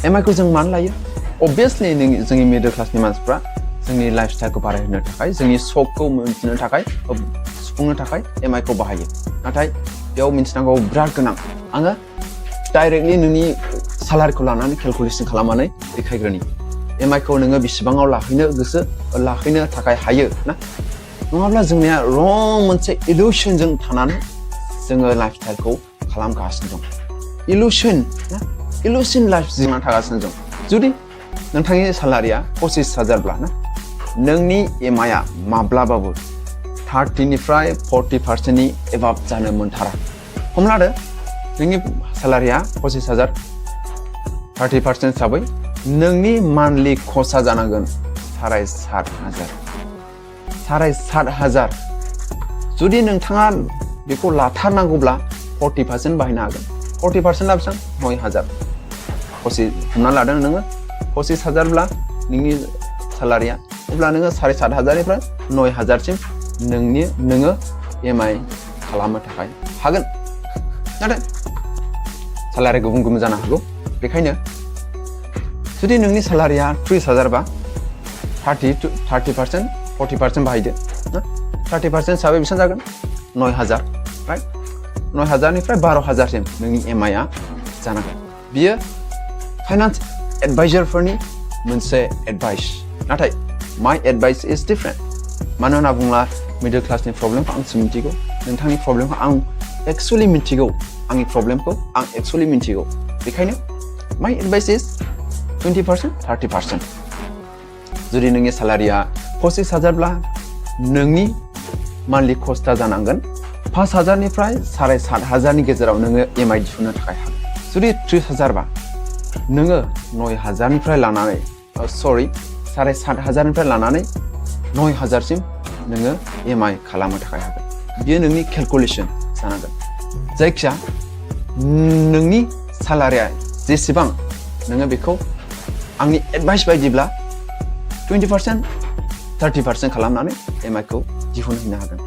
EMI खौ जों मानो लायो obviously जोंनि middle classनि मानसिफ्रा जोंनि लाइफस्टाइलखौ बारायहोनो थाखाय जोंनि शकखौ मोनफिननो थाखाय सुफुंनो थाखाय EMI खौ बाहायो नाथाय बेयाव मिथिनांगौ बिराद गोनां आङो डाइरेक्टलि नोंनि सालारिखौ लानानै केलकुलेसन खालामनानै देखायग्रोनि EMI खौ नोङो बेसेबाङाव लाखैनो थाखाय हायो ना नङाब्ला जोंनिया रं मोनसे इलुशनजों थानानै जोङो लाइफस्टाइलखौ खालामगासिनो दं इलुशन लाइफ जिंना थागासिनो दं जुदि नोंथांनि सालारिया 25,000 ब्ला ना नोंनि EMI आ माब्लाबाबो 30 निफ्राय 40% नि एबाब जानो मोनथारा हमना लादो नोंनि सालारिया 25,000 30% हिसाबै नोंनि मान्थलि खर्सा जानांगोन 7,500 जुदि नोंथाङा बेखौ लाथारनांगौब्ला 40% बाहायनो हागोन 40% ला बेसेबां 9,000 हमना लादों नोङो 25,000 ब्ला नोंनि सालारिया अब्ला नोङो 7,500 निफ्राय 9,000 सिम नोङो EMI खालामनो थाखाय हागोन नाथाय सालारिया गुबुन जानो हागौ बेखायनो जुदि नोंनि सालारिया 30,000 बा 30% 40% बाहायदो 30% हिसाबै बेसेबां जागोन 9,000 राइट 9,000 निफ्राय 12,000 सिम नोंनि EMI आ जानांगोन बियो फाइनान्स एडभाइजारफोरनि मोनसे एडभाइस नाथाय माय एडभाइस इज डिफरेंट मानो होनना बुङोब्ला मिडल क्लासनि प्रब्लेमखौ आं मिथिगौ नोंथांनि प्रब्लेमखौ आं एक्चुअली मिथिगौ आंनि प्रब्लेमखौ आं एक्चुअली मिथिगौ बेखायनो माय एडभाइस इज 20% 30% जुदि नोंनि सालारिया 25,000 ब्ला नोंनि मान्थलि कस्टआ जानांगोन 5,000 निफ्राय 7,500 नि गेजेराव नोङो EMI दिहुननो थाखाय हागोन जुदि 30,000 बा नोङो 9,000 निफ्राय लानानै 7,500 निफ्राय लानानै 9,000 सिम नोङो EMI खालामनो थाखाय हागोन बियो नोंनि केलकुलेसन जानांगोन जायखिया नोंनि सालारिया जेसेबां नोङो बेखौ आंनि एडभाइस बायदिब्ला 20% 30% खालामनानै EMI खौ दिहुनहैनो हागोन